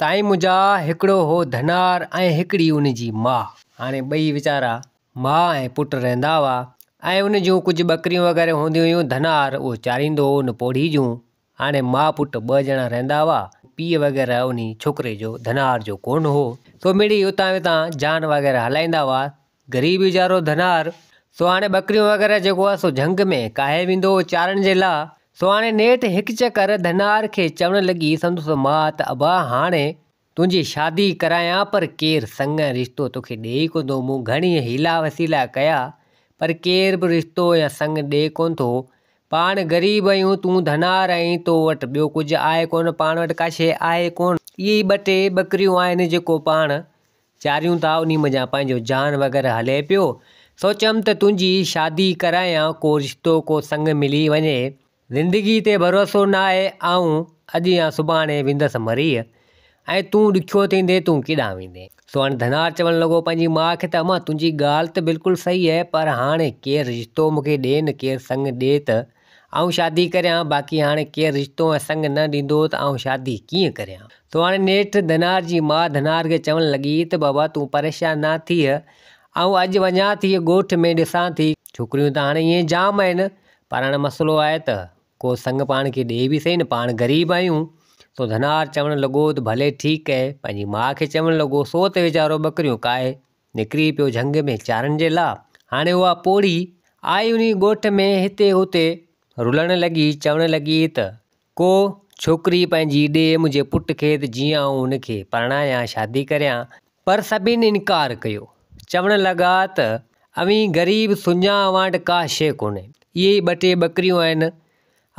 سائين منهنجا هڪڙو هو ڌنار ۽ هڪڙي ان جي ماء. هاڻي ٻئي ويچارا ماء ۽ پٽ رهندا هئا ۽ ان جون ڪجهه ٻڪريون وغيره هونديون هيون ڌنار اهو چاريندو هو ان پوڙهي جون. هاڻي ماء پٽ ٻه ڄڻا رهندا هئا. پيء وغيره انهي ڇوڪري جو ڌنار جو ڪونه هو. سو مڙئي اتان وتان جان وغيره هلائيندا هئا. غريب ويچارو ڌنار، سو هاڻي ٻڪريون وغيره جيڪو آهي سو جهنگ ۾ ڪاهي ويندو هو چارڻ جي لا. سو هاڻي نيٺ هڪ چڪر ڌنار کي چوڻ لڳي سندس ماء ته ابا هاڻي تنهنجي شادي ڪرايان پر ڪير سڱ ۽ رشتو توکي ڏئي ڪونه ٿو، مون گهڻي حيلا وسيلا ڪيا پر ڪير به رشتو يا سڱ ڏئي ڪونه ٿو، پاڻ غريب آهيون تون ڌنار آهين تو وٽ ٻيو ڪجهه آهي ڪونه پاڻ وٽ ڪا شيء آهي ڪونه، اهي ئي ٻه ٽي ٻڪريون آهن جيڪو پاڻ چاريون ٿا انهي منجهان پنهنجو جان وغيره هلي پيو. سوچيم ته تنهنجي شادي ڪرايان ڪو رشتو ڪو سڱ ملي وڃي. زندگي تي ڀروسو ناهي آئون اڄ يا سڀاڻي ويندس مريء ۽ تون ڏکيو ٿيندين تون ڪيڏانهن ويندين. سو هاڻي ڌنار چوڻ لڳو پنهنجي ماء کي ته امان تنهنجي ڳالهه ته بلڪل صحيح آهي پر هاڻي ڪير رشتو مون کي ڏي نه ڪير سڱ ڏي ته آئون شادي ڪريان، باقي هاڻي ڪير رشتو ۽ سڱ نه ڏيندو ته آئون شادي ڪيئن ڪريان؟ سو هاڻي نيٺ ڌنار جي ماء ڌنار کي چوڻ لڳي ته بابا تون پريشان نه ٿيء، آئون اڄ وڃان ٿي ڳوٺ ۾ ڏسان ٿي، ڇوڪريون ته هاڻي ائين جام آهن، پر هاڻي مسئلو آهي ته ڪو سڱ پاڻ کي ڏئي به سهي نه، پاڻ غريب آهيون. سو ڌنار چوڻ لڳو ته ڀلي ٺيڪ اهي، پنهنجي ماء کي چوڻ لڳو، سو ته ويچارو ٻڪريون ڪاهي نڪري پيو جهنگ ۾ چارڻ جي لا. هاڻي اها پوڙهي آئي انهي ڳوٺ ۾ هتي هتي رلڻ لڳي، چوڻ لڳي ته ڪو ڇوڪري پنهنجي ڏي منهنجي پٽ کي ته جيئن آئون هن کي پرڻايان، شادي ڪريان. پر سڀن انڪار ڪيو. چوڻ لڳا ته اوهين غريب سڃا اوهان وٽ ڪا شيء ڪونهي. اهي ئي ٻه ٽي ٻڪريون آهن.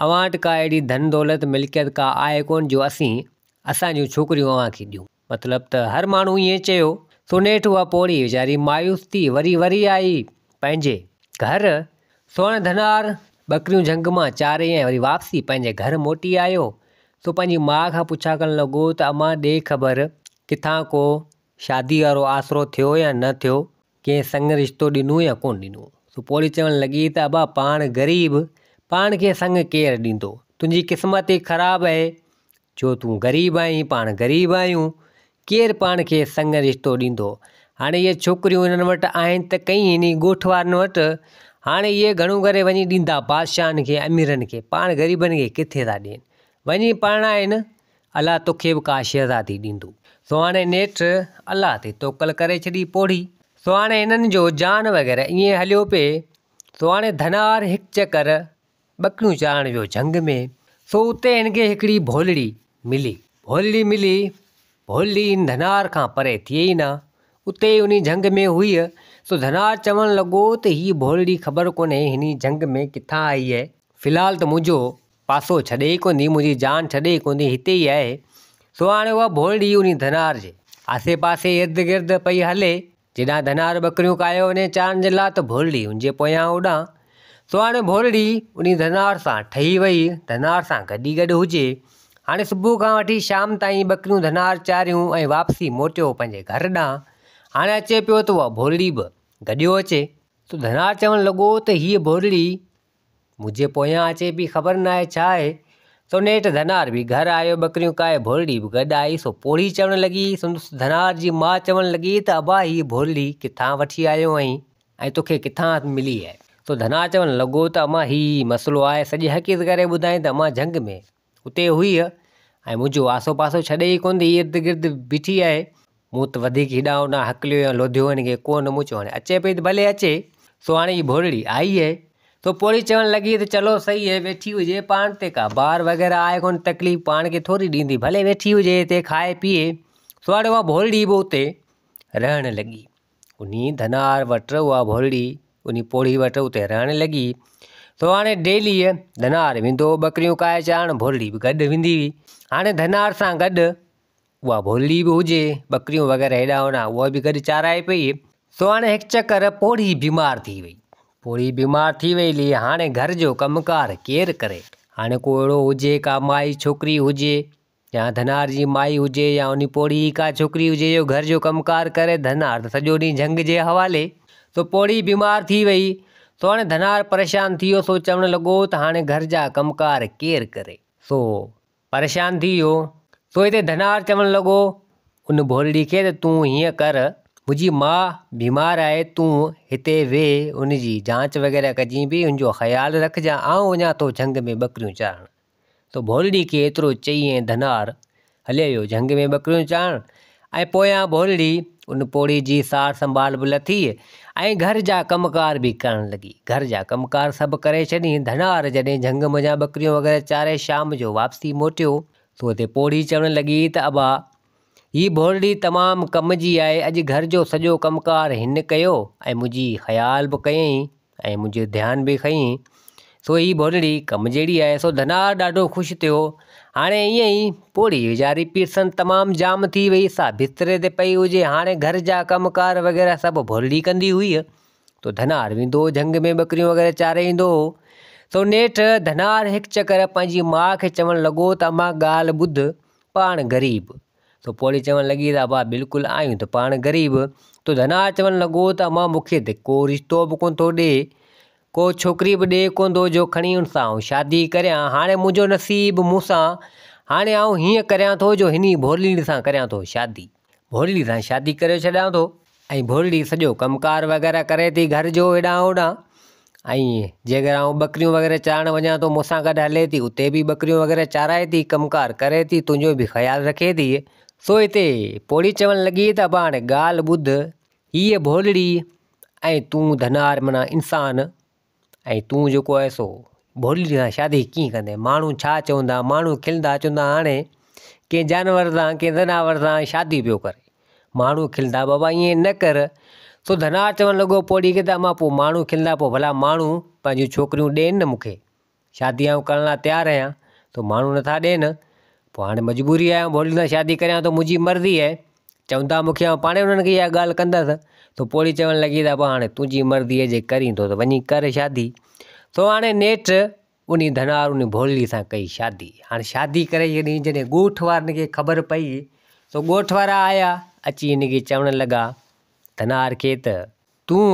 اوهان وٽ ڪا اهڙي ڌن دولت ملڪيت ڪا آهي ڪونه جو اسين اسان جون ڇوڪريون اوهان کي ڏيون. مطلب ته هر ماڻهو ائين چيو. سو نيٺ اها پوڙهي ويچاري مايوس ٿي وري وري آئي پنهنجي گهر. سو هاڻي ڌنار ٻڪريون جهنگ مان چاري ۽ وري واپسي پنهنجي گهر موٽي آيو. سو پنهنجي ماء کان پڇا ڪرڻ لڳو ته امان ڏي خبر ڪٿان ڪو شادي وارو آسرو ٿيو يا نه ٿيو، ڪنهن سڱ رشتو ڏنو يا ڪونه ڏنو. سو پوڙهي چوڻ لڳي ته ابا پاڻ غريب، پاڻ کي سڱ ڪير ڏيندو، تنهنجي قسمت ئي خراب اهي، جو تون غريب آهين، پاڻ غريب آهيون، ڪير پاڻ کي سڱ رشتو ڏيندو. هاڻي اهي ڇوڪريون هنن وٽ آهن ته ڪئين هني ڳوٺ وارن وٽ، هاڻي اهي گهڻو ڪري وڃي ڏيندا بادشاهن کي اميرن کي، پاڻ غريبن کي ڪٿي ٿا ڏين، وڃي پرڻائين الله توکي به ڪا شهزادي ڏيندو. سو هاڻي نيٺ الله تي توڪل ڪري ڇڏي پوڙهي. سو هاڻي هنن جو جان وغيره ائين هليو پئي. سو هاڻي ڌنار هڪ چڪر ٻڪريون چارڻ ويو جهنگ ۾. سو اتي هن کي هڪڙي ڀولڙي ملي. ڀولڙي ملي، ڀولڙي ان ڌنار کان پري ٿئي ئي نه. اتي ئي انهي جهنگ ۾ هئي. سو ڌنار چوڻ لڳو ته هيء ڀولڙي خبر ڪونهي هني جهنگ ۾ ڪٿان آئي اهي. في الحال ته منهنجو پاسو ڇڏي ئي ڪونه ٿي، منهنجي جان ڇڏي ئي ڪونه ٿي، هتي ئي آهي. سو هاڻي اها ڀولڙي انهي ڌنار جي آسي پاسي ارد گرد پئي هلي. جيڏانهن ڌنار ٻڪريون ڪاهيو وڃي چارڻ جي لاء ته ڀولڙي ان جي پويان اوڏانهن. سو هاڻي ڀولڙي انهي ڌنار سان ٺهي وئي، ڌنار سان گڏ ئي گڏ هجي. هاڻي صبح کان وٺي شام تائين ٻڪريون ڌنار چاريون ۽ واپسي موٽيو پنهنجي گهر ڏانهن. هاڻي اچي پيو ته اها ڀولڙي به گڏيو اچي. سو ڌنار چوڻ لڳو ته هيء ڀولڙي منهنجي پويان اچي پئي خبر ناهي ڇا آهي؟ سو نيٺ ڌنار به گهر آيو ٻڪريون ڪاهي ڀولڙي به گڏ آئي سو پوڙهي چوڻ لڳي سندس ڌنار جي ماء چوڻ لڳي ته ابا هيء ڀولڙي ڪٿان وٺي آيو آهين ۽ توکي ڪٿان ملي آهي؟ سو ڌنار چوڻ لڳو ته امان هي هي مسئلو آهي سڄي حقيقت ڪري ٻڌائين ته امان جهنگ ۾ اتي هئي ۽ منهنجو آسو پاسو ڇڏي ئي ڪونه ٿي ارد گرد بيٺي آهي مون ته وڌيڪ هيڏانهن هوڏانهن هڪليو يا لوڌيو هن کي ڪو نه. مون چيو هاڻي اچي پئي ته ڀلي اچي. سو هاڻي هيء ڀولڙي آئي آهي. سو پوڙهي چوڻ لڳي ته چلو صحيح آهي ويٺي هجي پاڻ تي ڪا بار وغيره آهي ڪونه تڪليف پاڻ کي ٿوري ڏيندي ڀلي ويٺي هجي هتي کائي پيئي. سو هاڻي اها ڀولڙي به اتي رهڻ لڳي. انهي ڌنار وٽ اها ڀولڙي انهي پوڙهي وٽ اتي رهڻ لڳي. سو هاڻي ڊيلي ڌنار ويندو هو ٻڪريون ڪاهي چارڻ ڀولڙي به گڏ ويندي هئي. هاڻي ڌنار سان گڏ اها ڀولڙي به هجي، ٻڪريون وغيره هيڏانهن هوڏانهن اها به گڏ چارائي پئي. سو هاڻي هڪ چڪر پوڙهي بيمار ٿي وئي. پوڙهي بيمار ٿي وئي لي هاڻي گهر جو ڪم ڪار ڪير ڪري؟ هاڻي ڪو اهڙو هجي ڪا مائي ڇوڪري هجي يا ڌنار جي مائي هجي يا انهي پوڙهي جي ڪا ڇوڪري هجي جو گهر جو ڪم ڪار ڪري. ڌنار ته سڄو ڏينهن جهنگ جي حوالي. سو پوڙهي بيمار ٿي وئي. سو هاڻي ڌنار پريشان ٿي ويو سو چوڻ لڳو ته هاڻي گهر جا ڪم ڪار ڪير ڪري؟ سو پريشان ٿي ويو. سو هتي ڌنار چوڻ لڳو ان ڀولڙي کي ته تون هيئن ڪر منهنجي ماء بيمار آهي تون هتي ويهه ان جي جانچ وغيره ڪجين به ان جو خيال رکجان آئون وڃان ٿو جهنگ ۾ ٻڪريون چارڻ. سو ڀولڙي کي ايترو چئي ۽ ڌنار هليو ويو جهنگ ۾ ٻڪريون چارڻ ۽ پويان ڀولڙي ان پوڙهي جي سار سنڀال به لٿي ۽ گهر جا ڪم ڪار به ڪرڻ لڳي. گهر جا ڪم ڪار سڀ ڪري ڇڏين. ڌنار جڏهن جهنگ منجهان ٻڪريون وغيره چاري شام جو واپسي موٽيو سو اتي پوڙهي چوڻ لڳي ته ابا! هي ڀورڙي تمام ڪم جي آهي، اڄ گهر جو سڄو ڪم ڪار هن ڪيو ۽ منهنجي خيال به ڪيائين ۽ منهنجو ڌيان به کنيائين، سو هي ڀورڙي ڪم جهڙي آهي. سو ڌنار ڏاڍو خوش ٿيو. هاڻي ائين ئي پوڙهي ويچاري پيرسن تمام جام ٿي وئي، سا بستري تي پئي هجي، هاڻي گهر جا ڪم ڪار وغيره سڀ ڀورڙي ڪندي هئي. تو ڌنار ويندو هو جهنگ ۾ ٻڪريون وغيره چاري ايندو هو. سو نيٺ ڌنار هڪ چڪر پنهنجي ماء کي چوڻ لڳو ته امان ڳالهه ٻڌ، پاڻ غريب. سو پوڙهي چوڻ لڳي ته ابا بلڪل آهيون ته پاڻ غريب. تو ڌنار چوڻ لڳو ته امان مون کي ته ڪو رشتو به ڪونه ٿو ڏي، ڪو ڇوڪري به ڏي ڪونه ٿو جو کڻي ان سان آئون شادي ڪريان. هاڻي منهنجو نصيب مون سان، هاڻي آئون هيئن ڪريان ٿو جو هني ڀولڙي سان ڪريان ٿو شادي. ڀولڙي سان شادي ڪريو ڇڏيان ٿو. ۽ ڀولڙي سڄو ڪم ڪار وغيره ڪري ٿي گهر جو هيڏانهن هوڏانهن ۽ جيڪر آئون ٻڪريون وغيره چارڻ وڃان ٿو مون سان گڏ هلي ٿي اتي به ٻڪريون وغيره چارائي ٿي ڪم ڪار ڪري ٿي تنهنجو به خيال رکي ٿي. سو هتي پوڙهي چوڻ لڳي ته ابا هاڻي ڳالهه ٻڌ هيء ڀولڙي ۽ تون ڌنار معنيٰ انسان ۽ تون جيڪو آهي سو ڀولڙي سان شادي ڪيئن ڪندين؟ ماڻهو ڇا چوندا؟ ماڻهو کلندا چوندا هاڻي ڪنهن جانور سان ڪنهن زناور سان شادي پيو ڪري. ماڻهو کلندا بابا ائين نه ڪر. سو ڌنار چوڻ لڳو پوڙهي کي ته امان پوء ماڻهو کلندا پوء ڀلا ماڻهو پنهنجون ڇوڪريون ڏين نه مون کي. شادي آئون ڪرڻ لاء تيار آهيان ته ماڻهو نٿا ڏين پوء هاڻي مجبوري آهي آئون ڀولي سان شادي ڪريان ٿو منهنجي مرضي آهي چوندا مون کي آئون پاڻهي انهن کي اها ڳالهه ڪندس ته پوڙهي چوڻ لڳي ته ابا هاڻي تنهنجي مرضي آهي جي ڪرين ٿو ته وڃي ڪر شادي سو هاڻي نيٺ انهي ڌنار انهي ڀولڙي سان ڪئي شادي هاڻي شادي ڪري ڇڏي جڏهن ڳوٺ وارن کي خبر پئي ته ڳوٺ وارا آيا اچي هن کي چوڻ لڳا ڌنار کي ته تون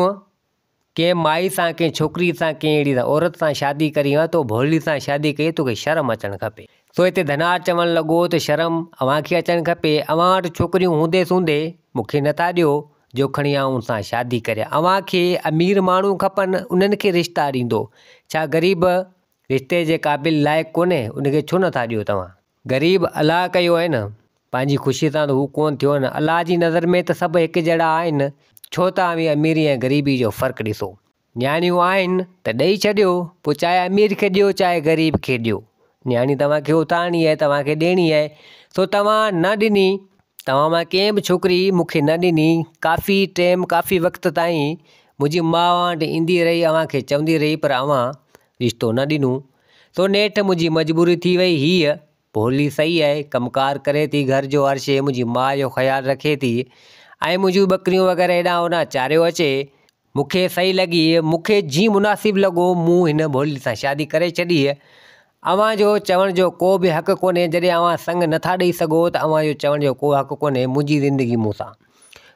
ڪنهن مائي سان ڪنهن ڇوڪري سان ڪنهن اهڙي عورت سان شادي ڪرين ها تو ڀولڙي سان شادي ڪئي توکي شرم اچڻ کپي. سو هتي ڌنار چوڻ لڳو ته شرم اوهان کي اچڻ کپي اوهان وٽ ڇوڪريون هوندي سوندي مون کي نٿا ڏيو جو کڻي آئون ان سان شادي ڪريان اوهان کي امير ماڻهو کپن انهن کي رشتا ڏيندو ڇا غريب رشتي جي قابل لائق ڪونهي ان کي ڇو نٿا ڏيو توهان. غريب الله ڪيو آهي نه، پنهنجي خوشيء سان ته هو ڪونه ٿيو نه، الله جي نظر ۾ ته سڀ هڪ جهڙا آهن، ڇو ٿا اوهين اميري ۽ غريبي جو فرق ڏسو؟ نياڻيون آهن ته ڏئي ڇڏيو، پوء چاهي امير کي ڏيو چاهي غريب کي ڏيو، نياڻي توهان کي اٿارڻي آهي، توهان کي ڏيڻي آهي، سو توهان نه ڏني، توهان مان ڪنهن به ڇوڪري مون کي نه ڏني، ڪافي ٽيم ڪافي وقت تائين منهنجي ماء اوهان وٽ ايندي رهي، اوهان کي چوندي رهي پر اوهان رشتو نه ڏنو، سو نيٺ منهنجي مجبوري ٿي وئي. هيء ڀولي صحيح آهي، ڪم ڪار ڪري ٿي، گهر جو هر شيء منهنجي ماء جو خيال رکي ٿي ۽ منهنجون ٻڪريون وغيره هيڏانهن هوڏانهن چاريو اچي. مون کي صحيح لڳي، مون کي جيئن مناسب لڳو، مون هن ڀولي سان شادي ڪري ڇڏي. اوهان جو چوڻ جو ڪو به حق ڪونهي، جڏهن اوهان سڱ نٿا ڏئي سگهو ته اوهان جو چوڻ جو ڪو حق ڪونهي، منهنجي زندگي مون سان.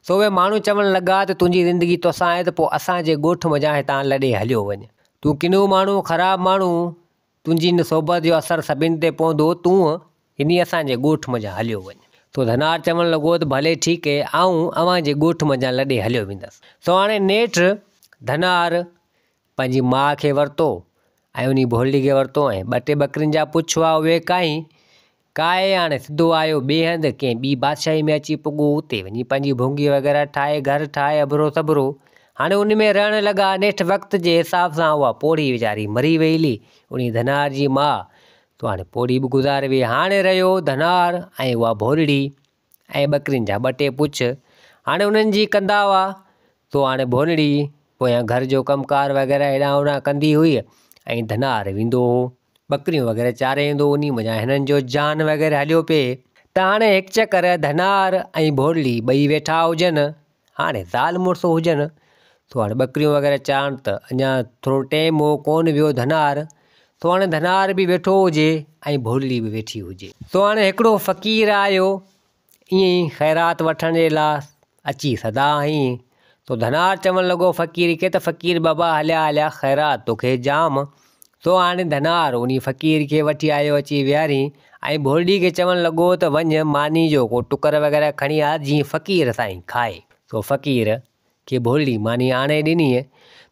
سو اهي ماڻهو چوڻ لڳا ته تنهنجي زندگي توسان آهي ته پوء اسان جي ڳوٺ منجهان هتان لڏي هليو وڃ. تون ڪنو ماڻهو، خراب ماڻهو، تنهنجي هن صحبت جو اثر سڀن تي پوندو، تون هني اسان جي ڳوٺ منجهان هليو وڃ. سو ڌنار چوڻ لڳو ته ڀلي ٺيڪ اهي، آئون اوهان جي ڳوٺ منجهان لڏي هليو ويندس. سو هاڻي نيٺ ڌنار پنهنجي ماء کي ورتو ۽ انهي ڀولڙي کي ورتو ۽ ٻه ٽي ٻڪرين جا پڇ هئا اهي ڪاهي ڪاهي هاڻي سڌو آيو ٻئي هنڌ ڪنهن ٻي بادشاهي ۾ اچي پڳو اتي وڃي پنهنجي ڀونگي وغيره ٺاهي گهر ٺاهي اڀرو سڀرو هاڻي ان ۾ رهڻ لڳا نيٺ وقت جي حساب سان اها پوڙهي ويچاري مري وئي هلي انهي ڌنار جي ماء تو هاڻي پوڙهي به گذاري وئي هاڻي رهيو ڌنار ۽ اها ڀولڙي ۽ ٻڪرين جا ٻه ٽي پڇ هاڻي انهن جي ڪندا هئا سو هاڻي ڀولڙي پويان گهر جو ڪم ڪار وغيره هيڏانهن هوڏانهن ڪندي هئي ۽ ڌنار ويندو هو ٻڪريون وغيره چاري ايندو هو انهي منجهان هنن جو جان وغيره هليو پئي ته هاڻي هڪ چڪر ڌنار ۽ ڀولڙي ٻئي ويٺا هجن هاڻي زال مڙس هجن سو هاڻي ٻڪريون وغيره چارڻ ته اڃا ٿورو ٽيم هو ڪونه ويو ڌنار سو هاڻي ڌنار به ويٺو هجي ۽ ڀولڙي به ويٺي هجي. سو هاڻي هڪڙو فقير آيو، ائين ئي خيرات وٺڻ جي لاء اچي صدا هنئي. سو ڌنار چوڻ لڳو فقير کي ته فقير بابا هليا هليا خيرات توکي جام. سو هاڻي ڌنار انهي فقير کي وٺي آيو اچي ويهارين ۽ ڀولڙي کي چوڻ لڳو ته وڃ ماني جو ڪو ٽڪر وغيره کڻي آ جيئن فقير سائين کائي. سو فقير کي ڀولڙي ماني آڻي ڏني.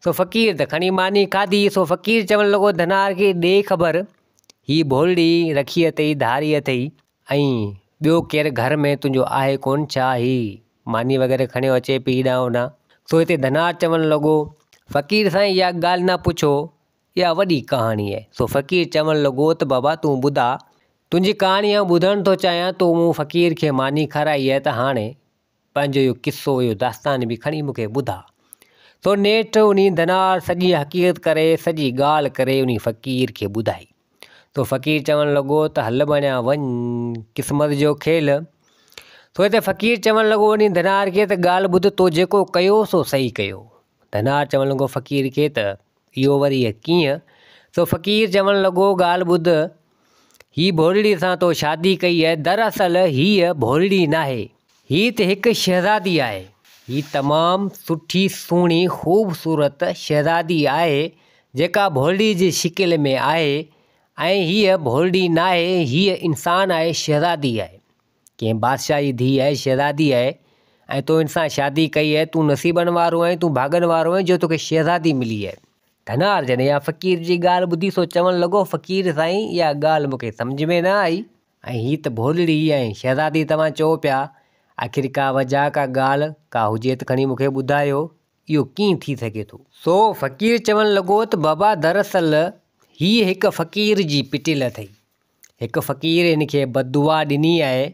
سو فقير ته کڻي ماني کاڌي. سو فقير چوڻ لڳو ڌنار کي ڏي خبر هي ڀولڙي رکي اٿئي ڌاري اٿئي ۽ ٻيو ڪير گهر ۾ تنهنجو آهي ڪونه ڇا هي ماني وغيره کڻيو اچي پئي هيڏانهن هوڏانهن. سو هتي ڌنار چوڻ لڳو فقير سائين اها ڳالهه نه پڇو اها وڏي ڪهاڻي آهي. سو فقير چوڻ لڳو ته بابا تون ٻڌاء، تنهنجي ڪهاڻي آئون ٻڌڻ ٿو چاهيان، تو مون فقير کي ماني کارائي آهي ته هاڻي پنهنجو اهو قصو، اهو داستان به کڻي مون کي ٻڌاء. سو نيٺ انهي ڌنار سڄي حقيقت ڪري، سڄي ڳالهه ڪري انهي فقير کي ٻڌائي. سو فقير چوڻ لڳو ته هل بڻيا وڃ، قسمت جو کيل. سو هتي فقير چوڻ لڳو انهي ڌنار کي ته ڳالهه ٻڌ، تو جيڪو ڪيو سو صحيح ڪيو. ڌنار چوڻ لڳو فقير کي ته اهو وري ڪيئن؟ سو فقير چوڻ لڳو، ڳالهه ٻڌ، هي ڀولڙي سان تو شادي ڪئي آهي، دراصل هيء ڀولڙي ناهي، هيء ته هڪ شهزادي آهي. هيء تمام سٺي، سهڻي، خوبصورت شهزادي آهي، جيڪا ڀولڙي جي شڪل ۾ آهي ۽ هيء ڀولڙي ناهي، هيء انسان آهي، شهزادي آهي. ڪنهن بادشاهه جي ڌيء آهي، شهزادي آهي ۽ تو هن سان شادي ڪئي آهي، تون نصيبن وارو آهين، تون ڀاڳن وارو آهين جو توکي شهزادي ملي آهي. ڌنار جڏهن اها فقير جي ڳالهه ٻڌي سو چوڻ لڳو، فقير سائين اها ڳالهه مون کي سمجهه ۾ نه آئي ۽ هي ته ڀولڙي ۽ شهزادي توهان چئو پيا، آخر ڪا وجهه ڪا ڳالهه ڪا هجي ته کڻي مون کي ٻڌايو، اهو ڪيئن ٿي سگهي ٿو؟ سو فقير چوڻ لڳو ته بابا دراصل هيء هڪ فقير جي پٽيل اٿئي. هڪ فقير هن کي بددعا ڏني آهي.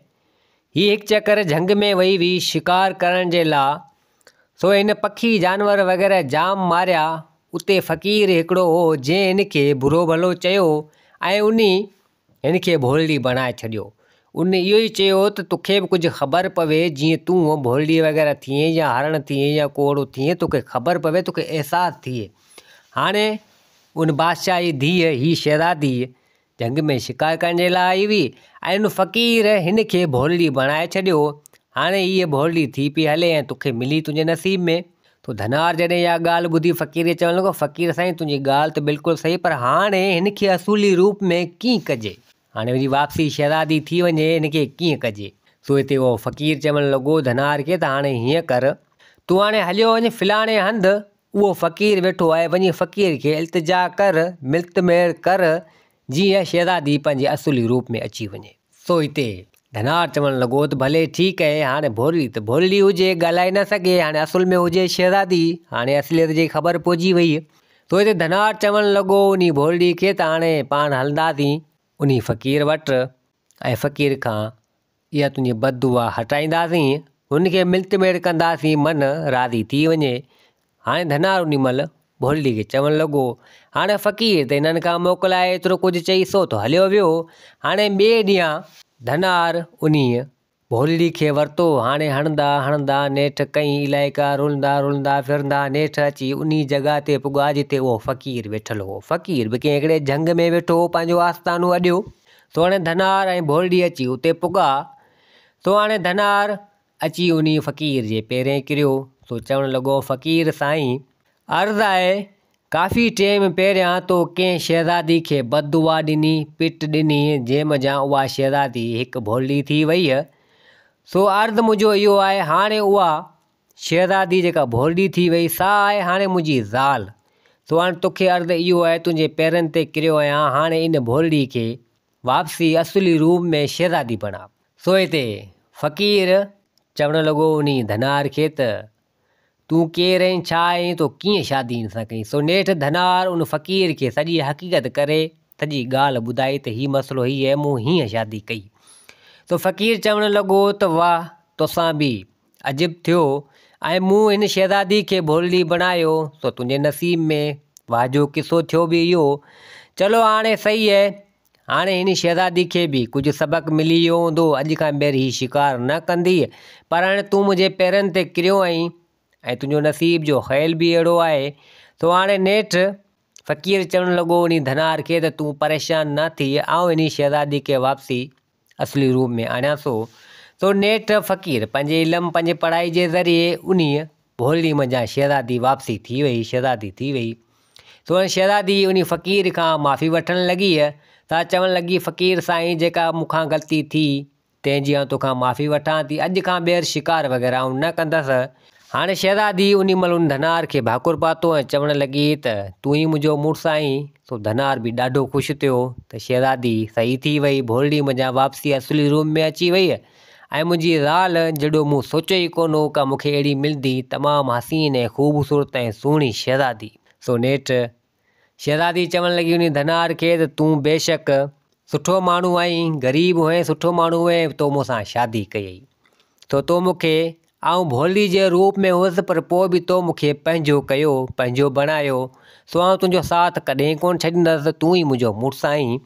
هيء هڪ چڪر جهنگ ۾ وئي هئي شڪار ڪرڻ جي لا. سو هن پکي جانور وغيره جام ماريا. اتي فقير هڪڙو هو جنهن هن کي برو ڀلو چيو ۽ انهي هن کي ڀولڙي بڻائي ڇڏيو. ان اهو ئي چيو ته توکي به ڪجهه خبر پوي جيئن تون ڀولڙي وغيره ٿئين يا هرڻ ٿئين يا ڪوڙو ٿئين توکي خبر پوي توکي احساس ٿئي. هاڻي ان بادشاهه جي ڌيء هي شهزادي جهنگ ۾ شڪار ڪرڻ جي لاء آئي هئي ۽ ان فقير هن کي ڀولڙي بڻائي ڇڏيو. هاڻي هيء ڀولڙي ٿي پئي هلي ۽ توکي ملي تنهنجي نصيب ۾. تو ڌنار جڏهن اها ڳالهه ٻڌي فقير کي چوڻ لڳو، فقير سائين تنهنجي ڳالهه ته بلڪل صحيح پر هاڻي هن کي اصولي روپ ۾ ڪيئن ڪجي؟ هاڻي وري واپسي شهزادي ٿي وڃي هن کي ڪيئن ڪجي؟ سو هتي اهو فقير چوڻ لڳو ڌنار کي ته هاڻي هيئن ڪر، تون هاڻي هليو وڃ فلاڻي هنڌ اهو فقير ويٺو آهي، وڃي فقير کي التجا ڪر، ملت ميڙ ڪر، جيئن شهزادي پنهنجي اصلي روپ ۾ اچي وڃي. سو هتي ڌنار چوڻ لڳو ته ڀلي ٺيڪ اهي، هاڻي ڀولڙي ته ڀولڙي هجي، ڳالهائي نه سگهي، هاڻي اصل ۾ هجي شهزادي، هاڻي اصليت جي خبر پئجي وئي. سو هتي ڌنار چوڻ لڳو انهي ڀولڙي کي ته هاڻي پاڻ هلنداسين انهي فقير وٽ ۽ فقير کان اها تنهنجي بد دعا هٽائينداسين، هن کي ملت ميڙ ڪنداسين، من راضي ٿي وڃي. هاڻي ڌنار انهي مهل ڀولڙي کي چوڻ لڳو، هاڻي فقير ته هنن کان موڪلائي ايترو ڪجهه چئي سو ته هليو ويو. هاڻي ٻئي ڏينهن ڌنار انهيء ڀولڙي کي ورتو، هاڻي هڻندا هڻندا نيٺ ڪئين علائقا رلندا رلندا ڦرندا نيٺ اچي انهي جڳهه تي پڳا جتي اهو فقير ويٺل هو. فقير به ڪنهن هڪڙي جهنگ ۾ ويٺو هو، پنهنجو آستانو اڏيو. سو هاڻي ڌنار ۽ ڀولڙي اچي اتي پڳا. سو هاڻي ڌنار اچي انهي فقير جي پيرين ڪريو، سو چوڻ لڳو، فقير سائين! عرض آهي، ڪافي ٽيم پهريان تو ڪنهن شهزادي کي بد دعا ڏني، پٽ ڏني، جنهن منجهان اها شهزادي هڪ ڀولڙي ٿي ويئي. سو عرض منهنجو اهو آهي، هاڻي اها شهزادي جيڪا ڀولڙي ٿي ويئي، سا آهي هاڻي منهنجي زال. سو هاڻي توکي عرض اهو آهي، تنهنجي پيرن تي ڪريو آهيان، هاڻي ان ڀولڙي کي واپسي اصلي روپ ۾ شهزادي بڻاء. سو هتي فقير چوڻ لڳو انهي ڌنار کي ته، تون ڪير آهين، ڇا آهين، تو ڪيئن شادي هن سان ڪئي؟ سو نيٺ ڌنار ان فقير کي سڄي حقيقت ڪري سڄي ڳالهه ٻڌائي ته هي مسئلو هي آهي، مون هيئن شادي ڪئي. سو فقير چوڻ لڳو ته واهه توسان به عجب ٿيو ۽ مون هن شهزادي کي ڀولڙي بڻايو، سو تنهنجي نصيب ۾ واهه جو قصو ٿيو به اهو. چلو هاڻي صحيح اهي. هاڻي هن شهزادي کي به ڪجهه سبق ملي ويو هوندو، اڄ کان ٻيهر هي شڪار نه ڪندي. پر هاڻي تون منهنجي پيرن تي ڪريو آهين ۽ تنهنجو نصيب جو خيل به اهڙو آهي، سو هاڻي نيٺ فقير چوڻ لڳو انهي ڌنار کي ته تون پريشان نه ٿيء، آئون انهي شهزادي کي واپسي اصلي روپ ۾ آڻيان ٿو. سو نيٺ فقير پنهنجي علم، پنهنجي پڙهائي جي ذريعي انهيء ڀولڙي منجهان شهزادي واپسي ٿي وئي، شهزادي ٿي وئي. سو هاڻي شهزادي انهي فقير کان معافي وٺڻ لڳي سا چوڻ لڳي فقير سائين جيڪا مون کان غلطي ٿي تنهن جي آئون توکان معافي وٺان ٿي اڄ کان ٻيهر شڪار وغيره آئون نه ڪندس. هاڻي شهزادي انهي مهل ان ڌنار کي ڀاڪر پاتو ۽ چوڻ لڳي ته تون ئي منهنجو مڙس آهين. سو ڌنار به ڏاڍو خوش ٿيو ته شهزادي صحيح ٿي وئي ڀولڙي منجهان واپسي اصلي روم ۾ اچي وئي ۽ منهنجي زال جهڙو مون سوچيو ئي ڪونه هو ڪا مون کي اهڙي ملندي تمام حسين ۽ خوبصورت ۽ سهڻي شهزادي. سو نيٺ شهزادي چوڻ لڳي انهي ڌنار کي ته تون بيشڪ سٺو ماڻهو آهين، غريب هئين سٺو ماڻهو هئين تو مون سان شادي ڪئي سو تو مون کي آئون ڀولڙي جي روپ ۾ هئس پر پوء به تو مون کي پنهنجو ڪيو پنهنجو بڻايو سو آئون تنهنجو ساٿ ڪڏهن ڪونه ڇڏيندس تون ئي منهنجو مڙس آهين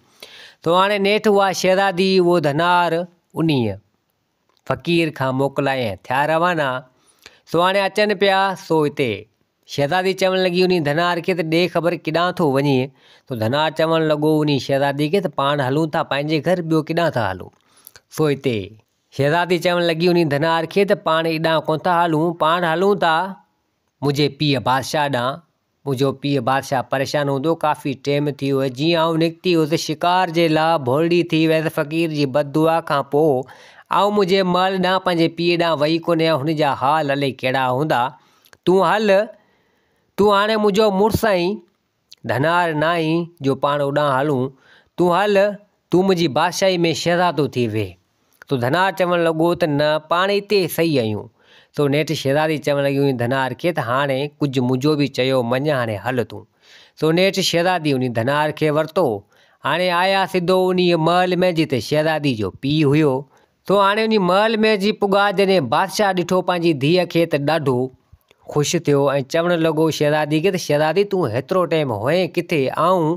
سو هاڻي نيٺ اها شهزادي اهو ڌنار انهيء فقير کان موڪلائي ۽ ٿيا روانا. سو هاڻي اچن پيا، سو اتي. شهزادي چوڻ لڳي انهي ڌنار کي ته ڏي خبر ڪيڏانهن ٿو وڃين؟ سو ڌنار چوڻ لڳو انهي شهزادي کي ته پاڻ هلون ٿا پنهنجي گهر ٻيو ڪيڏانهن ٿا هلون؟ سو اتي. شهزادي چوڻ لڳي انهي ڌنار کي ته پاڻ ايڏانهن ڪونه ٿا هلون، پاڻ هلون ٿا منهنجي پيء بادشاهه ڏانهن. منهنجو پيء بادشاهه پريشان هوندو، ڪافي ٽيم ٿي ويو، جيئن آئون نڪتي هيس شڪار جي لاء ڀولڙي ٿي ويس، فقير جي بد دعا کان پوء آئون منهنجي محل ڏانهن پنهنجي پيء ڏانهن وئي ڪونه هيان، هن جا حال الائي ڪهڙا هوندا، تون هل، تون هاڻي منهنجو مڙس آهين، ڌنار ناهين جو پاڻ اوڏانهن هلون، تون هل، تون منهنجي بادشاهي ۾ شهزادو ٿي ويهه. سو ڌنار چوڻ لڳو ته نه پاڻ اتي صحيح آهيون. سو نيٺ شهزادي چوڻ لڳي انهي ڌنار کي ته هاڻي ڪجهه منهنجو به چيو مڃ هاڻي هل تون. سو نيٺ شهزادي انهي ڌنار کي ورتو. هاڻي آيا سڌو انهيء محل ۾ جتي شهزادي جو پيء هيو. سو هاڻي انهي محل ۾ اچي پڳا جڏهن بادشاهه ڏٺو پنهنجي ڌيء کي ته ڏاڍو خوش ٿيو ۽ چوڻ لڳو شهزادي کي ته شهزادي تون هيترو ٽيم هئين ڪٿي آئون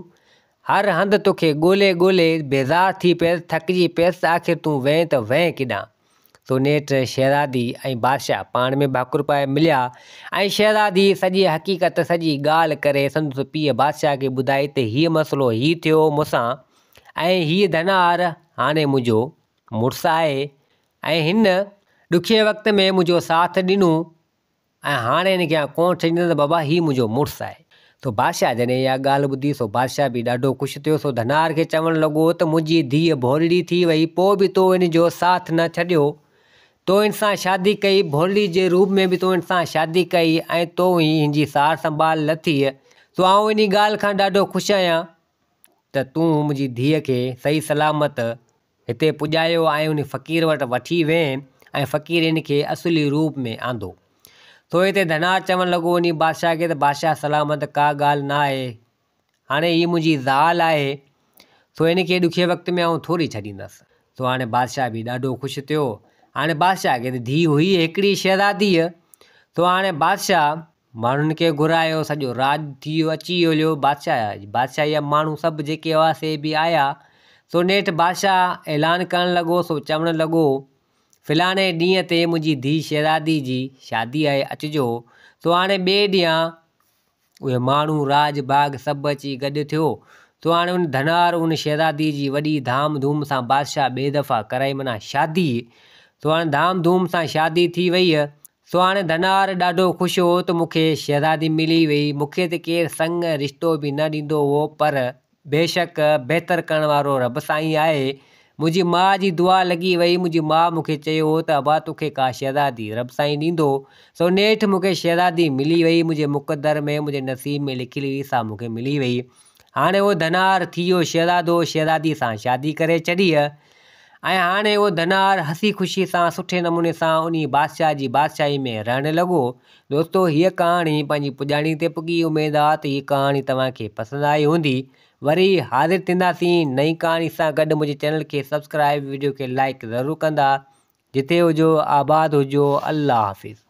هر هنڌ توکي ڳولي ڳولي بيزار ٿي پيس، ٿڪجي پيس ته آخر تون وئين ته وئين ڪيڏانهن؟ سو نيٺ شهزادي ۽ بادشاهه پاڻ ۾ ڀاڪر پائي مليا ۽ شهزادي سڄي حقيقت، سڄي ڳالهه ڪري سندس پيء بادشاهه کي ٻڌائي ته هيء مسئلو هي ٿيو مون سان ۽ هيء ڌنار هاڻي منهنجو مڙس آهي ۽ هن ڏکئي وقت ۾ منهنجو ساٿ ڏنو. ۽ هاڻي هن کي آء ڪونه ڇڏيندس ته بابا هي منهنجو مڙس آهي. سو بادشاهه جڏهن اها ڳالهه ٻڌي سو بادشاهه به ڏاڍو خوش ٿيو سو ڌنار کي چوڻ لڳو ته منهنجي ڌيء ڀولڙي ٿي وئي پوء به تو هن جو ساٿ نه ڇڏيو. تو هن سان شادي ڪئي، ڀولڙي جي روپ ۾ به تو هن سان شادي ڪئي ۽ تو ئي هن جي سار سنڀال لٿي. سو آئون انهي ڳالهه کان ڏاڍو خوش آهيان ته تون منهنجي ڌيء کي صحيح سلامت هتي پڄايو ۽ ان فقير وٽ وٺي وئين ۽ فقير هن کي اصلي روپ ۾ آندو. سو هتي ڌنار چوڻ لڳو انهي بادشاهه کي ته بادشاهه سلامت ڪا ڳالهه نه آهي، هاڻي هيء منهنجي زال آهي، سو هن کي ڏکئي وقت ۾ آئون ٿوري ڇڏيندس. سو هاڻي بادشاهه به ڏاڍو خوش ٿيو. هاڻي بادشاهه کي ته ڌيء هئي هڪڙي شهزاديء، سو هاڻي بادشاهه ماڻهن کي گهرايو، سڄو راڄ ٿي ويو، اچي هليو، بادشاهه بادشاهي جا ماڻهو سڀ جيڪي هئا سي به آيا، سو نيٺ بادشاهه اعلان ڪرڻ لڳو، سو چوڻ لڳو، فلاڻي ڏينهن تي منهنجي ڌيء شهزادي جي شادي آهي، اچجو. سو هاڻي ٻئي ڏينهن اهي ماڻهو راڄ ڀاڳ سڀ اچي گڏ ٿيو، سو هاڻي ان ڌنار ان شهزادي جي وڏي ڌام ڌوم سان بادشاهه ٻئي دفعا ڪرائي معنيٰ شادي، سو هاڻي ڌام ڌوم سان شادي ٿي وئي. سو هاڻي ڌنار ڏاڍو خوش هو ته مون کي شهزادي ملي وئي، مون کي ته ڪير سڱ ۽ رشتو به نه ڏيندو هو پر بيشڪ بهتر ڪرڻ وارو رب سائين آهي. منهنجي ماء جي دعا لڳي وئي، منهنجي ماء مون کي چيو هو ته ابا توکي ڪا شهزادي رب سائين ڏيندو، سو نيٺ مون کي شهزادي ملي وئي، منهنجي مقدر ۾ منهنجي نصيب ۾ لکيل هئي سا مون کي ملي وئي. هاڻي اهو ڌنار ٿي ويو شهزادو، شهزادي سان شادي ڪري ڇڏي. ۽ هاڻي اهو ڌنار هسي خوشي سان سٺي نموني سان انهي بادشاهه جي بادشاهي ۾ رهڻ لڳو. دوستو هيء ڪهاڻي پنهنجي پڄاڻي تي پڳي اميد آ ته هيء ڪهاڻي توهان کي پسند آئي هوندي. وري حاضر ٿينداسين نئين ڪهاڻي سان گڏ منهنجي چينل کي سبسڪرائب وڊيو کي لائيڪ ضرور ڪندا. جتي هجو آباد هجو الله حافظ.